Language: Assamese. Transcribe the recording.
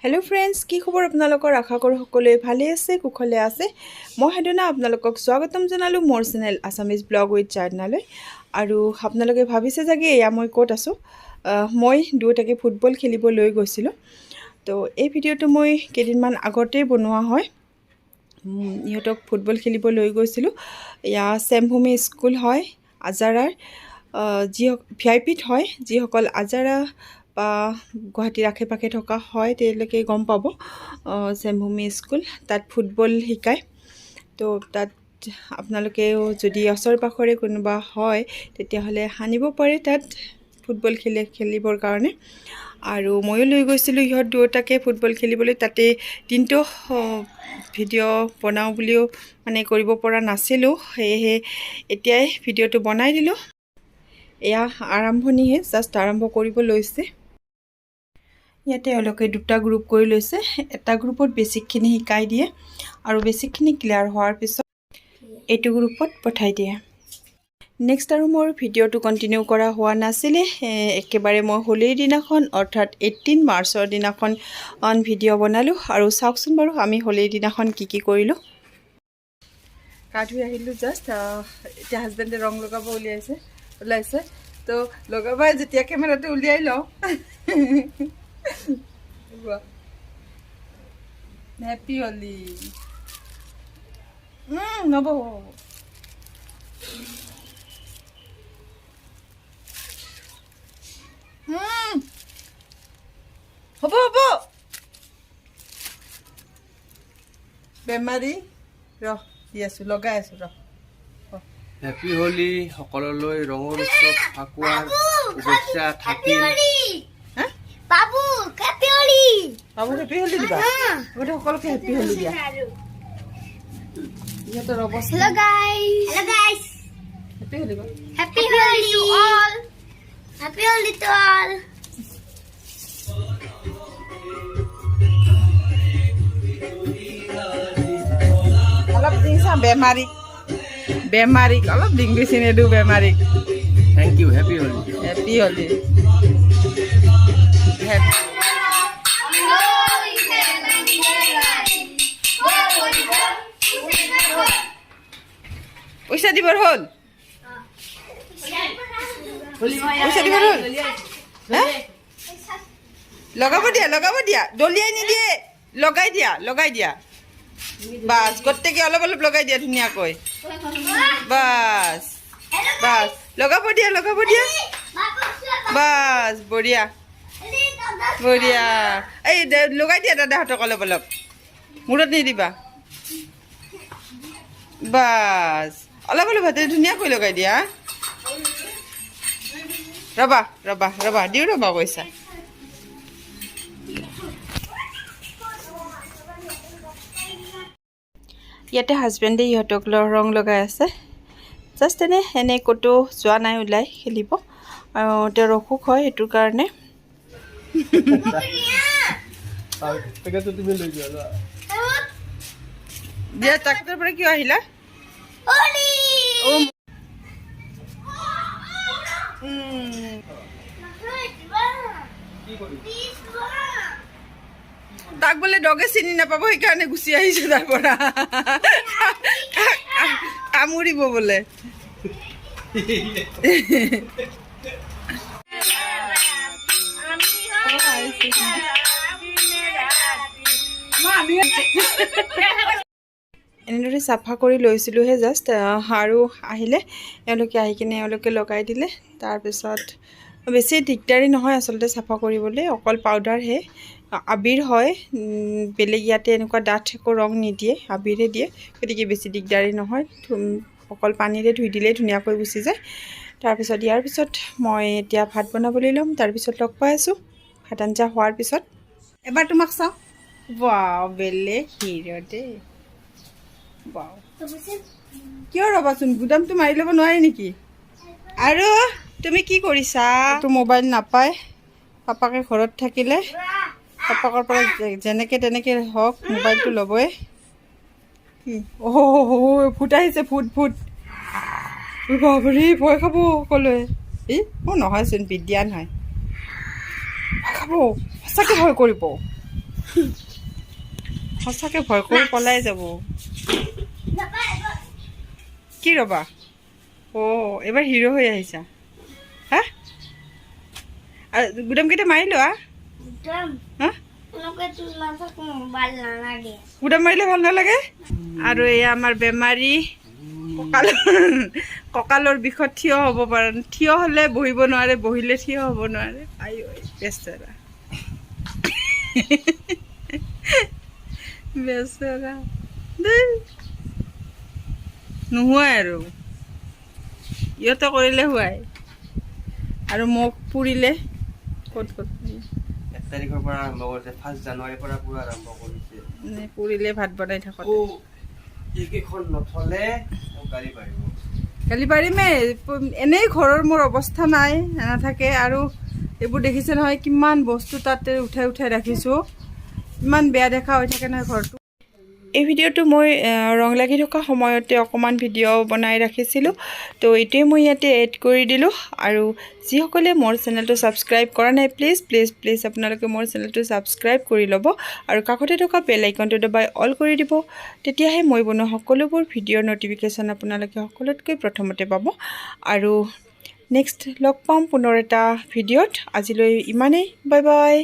হেল্ল' ফ্ৰেণ্ডছ, কি খবৰ আপোনালোকৰ? আশা কৰোঁ সকলোৱে ভালে আছে, কুশলে আছে। মই সাধনা আপোনালোকক স্বাগতম জনালোঁ মোৰ চেনেল আছামিজ ব্লগ উইথ চাদনালৈ। আৰু আপোনালোকে ভাবিছে চাগে এয়া মই ক'ত আছোঁ। মই দুয়োটাকে ফুটবল খেলিব লৈ গৈছিলোঁ। তো এই ভিডিঅ'টো মই কেইদিনমান আগতেই বনোৱা হয়। ইহঁতক ফুটবল খেলিব লৈ গৈছিলোঁ। এয়া চেমভূমি স্কুল হয় আজাৰাৰ, যি ভিআইপিত হয়। যিসকল আজাৰা বা গুৱাহাটীৰ আশে পাশে থকা হয়, তেওঁলোকে গম পাব। চেমভূমি স্কুল, তাত ফুটবল শিকায়। তো তাত আপোনালোকেও যদি ওচৰে পাঁজৰে কোনোবা হয়, তেতিয়াহ'লে আনিব পাৰে তাত ফুটবল খেলিবৰ কাৰণে। আৰু ময়ো লৈ গৈছিলোঁ ইহঁত দুয়োটাকে ফুটবল খেলিবলৈ। তাতে দিনটো ভিডিঅ' বনাওঁ বুলিও মানে কৰিব পৰা নাছিলোঁ, সেয়েহে এতিয়াই ভিডিঅ'টো বনাই দিলোঁ। এয়া আৰম্ভণিহে, জাষ্ট আৰম্ভ কৰিব লৈছে। ইয়াতে এওঁলোকে দুটা গ্ৰুপ কৰি লৈছে। এটা গ্ৰুপত বেছিকখিনি শিকাই দিয়ে আৰু বেছিকখিনি ক্লিয়াৰ হোৱাৰ পিছত এইটো গ্ৰুপত পঠাই দিয়ে। নেক্সট আৰু মোৰ ভিডিঅ'টো কণ্টিনিউ কৰা হোৱা নাছিলে। একেবাৰে মই হোলীৰ দিনাখন, অৰ্থাৎ 18 মাৰ্চৰ দিনাখন ভিডিঅ' বনালোঁ। আৰু চাওকচোন বাৰু, আমি হোলীৰ দিনাখন কি কি কৰিলোঁ। গা ধুই আহিলোঁ জাষ্ট। এতিয়া হাজবেণ্ডে ৰং লগাব ওলাইছে। তো লগাবাই যেতিয়া, কেমেৰাটো উলিয়াই লওঁ। হেপী হোলী। হ'ব হ'ব হ'ব। হ'ব হ'ব। বেমাৰী, ৰহ, দি আছোঁ, লগাই আছোঁ, ৰহ। হেপী হোলী সকলোলৈ। ৰঙৰ উৎসৱ ফাকুৱাৰ শুভেচ্ছা থাকিল। হা? বাবু, হেপী হোলী। বাবু, হেপী হোলী দিবা। হ'ব, সকলোকে হেপী হোলী দিয়া। ইহঁতৰ অৱস্থা। Hello guys, hello guys. Happy Holi. Happy Holi to all, happy Holi to all. অলপ দিছা বেমাৰীক, বেমাৰীক অলপ দিং, বেছি নিদিওঁ বেমাৰীক। Thank you, happy Holi. Happy Holi. পইচা দিবৰ হ'ল, পইচা দিবৰ হ'ল। হা? লগাব দিয়া, লগাব দিয়া। দলিয়াই নিদিয়ে, লগাই দিয়া, লগাই দিয়া। বাছ, গোটেইকে অলপ অলপ লগাই দিয়া ধুনীয়াকৈ। বাছ বাছ, লগাব দিয়া, লগাব দিয়া। বাছ, বঢ়িয়া বঢ়িয়া। এই লগাই দিয়া দাদাহঁতক অলপ অলপ, মূৰত নিদিবা। বাছ, অলপ অলপ হাতেৰে ধুনীয়াকৈ লগাই দিয়া। ৰ'বা ৰ'বা ৰ'বা, দিওঁ ৰ'বা পইচা। ইয়াতে হাজবেণ্ডে ইহঁতক ৰং লগাই আছে। জাষ্ট এনে ক'তো যোৱা নাই ওলাই খেলিব। আৰু তেওঁৰ অসুখ হয়, সেইটোৰ কাৰণে। তুমি লৈ যোৱা। দিয়া তাক। পৰা কিয় আহিলা? হোলী। কি কৰিম? তাক বোলে ডগে চিনি নাপাব, সেইকাৰণে গুচি আহিছে তাৰ পৰা। কামুৰিব বোলে। এনেদৰে চাফা কৰি লৈছিলোঁহে জাষ্ট, আৰু আহিলে এওঁলোকে, আহি কিনে এওঁলোকে লগাই দিলে। তাৰপিছত বেছি দিগদাৰী নহয় আচলতে চাফা কৰিবলৈ, অকল পাউডাৰহে, আবিৰ হয়। বেলেগ ইয়াতে এনেকুৱা ডাঠ একো ৰং নিদিয়ে, আবিৰে দিয়ে। গতিকে বেছি দিগদাৰী নহয়, অকল পানীৰে ধুই দিলেই ধুনীয়াকৈ গুচি যায়। তাৰপিছত ইয়াৰ পিছত মই এতিয়া ভাত বনাবলৈ ল'ম। তাৰপিছত লগ পাই আছোঁ ভাত আঞ্জা হোৱাৰ পিছত। এবাৰ তোমাক চাওঁ। বাও, বেলেগ হিৰ' দেই। বাও, কিয় ৰ'বাচোন, গুদামটো মাৰি ল'ব নোৱাৰি নেকি? আৰু তুমি কি কৰিছা? তো মোবাইল নাপায় পাপাকে ঘৰত থাকিলে। পাপাকৰ পৰা যেনেকে তেনেকে হওক মোবাইলটো ল'বই। কি? অ', ভূত আহিছে, ভূত ভূত! বাপৰে, ভয় খাব সকলোৱে। এই অ' নহয়চোন, বিদ্যান হয়। ভয় খাব, সঁচাকে ভয় কৰিব। সঁচাকে ভয় কৰি পলাই যাব। কি ৰবা? অ' এইবাৰ হিৰ' হৈ আহিছা। হা, আৰু গুদামকেইটা মাৰি লোৱা। একদম। হা। এনেকুৱাটো নাথাকো, ভাল নালাগে। গুদাম মাৰিলে ভাল নালাগে। আৰু এয়া আমাৰ বেমাৰী, কঁকালৰ বিষত থিয় হ'ব পাৰে, থিয় হ'লে বহিব নোৱাৰে, বহিলে থিয় হ'ব নোৱাৰে। আই ঐ, বেচেৰা বেচেৰা দেই। নোহোৱাই আৰু ইহঁতে কৰিলে হোৱাই আৰু মোক পুৰিলে ক'ত ক'ত। 1 তাৰিখৰ পৰা আৰম্ভ কৰিছে, 1 জানুৱাৰীৰ পৰা পুৰা আৰম্ভ কৰিছে। মানে পুৰিলে ভাত বনাই থাকোঁতে। এইকেইখন নথলে মোক গালি পাৰিব। গালি পাৰিমেই। এনেই ঘৰৰ মোৰ অৱস্থা নাই নাথাকে আৰু এইবোৰ দেখিছে নহয়, কিমান বস্তু তাতে উঠাই উঠাই ৰাখিছোঁ, ইমান বেয়া দেখা হৈ থাকে নহয় ঘৰটো। এই ভিডিঅ'টো মই ৰং লাগি থকা সময়তে অকণমান ভিডিঅ' বনাই ৰাখিছিলোঁ, তো এইটোৱে মই ইয়াতে এড কৰি দিলোঁ। আৰু যিসকলে মোৰ চেনেলটো ছাবস্ক্ৰাইব কৰা নাই, প্লিজ প্লিজ প্লিজ আপোনালোকে মোৰ চেনেলটো ছাবস্ক্ৰাইব কৰি ল'ব আৰু কাষতে থকা বেল আইকনটো দবাই অল কৰি দিব। তেতিয়াহে মই বনোৱা সকলোবোৰ ভিডিঅ'ৰ ন'টিফিকেশ্যন আপোনালোকে সকলোতকৈ প্ৰথমতে পাব। আৰু নেক্সট লগ পাম পুনৰ এটা ভিডিঅ'ত। আজিলৈ ইমানেই, বাই বাই।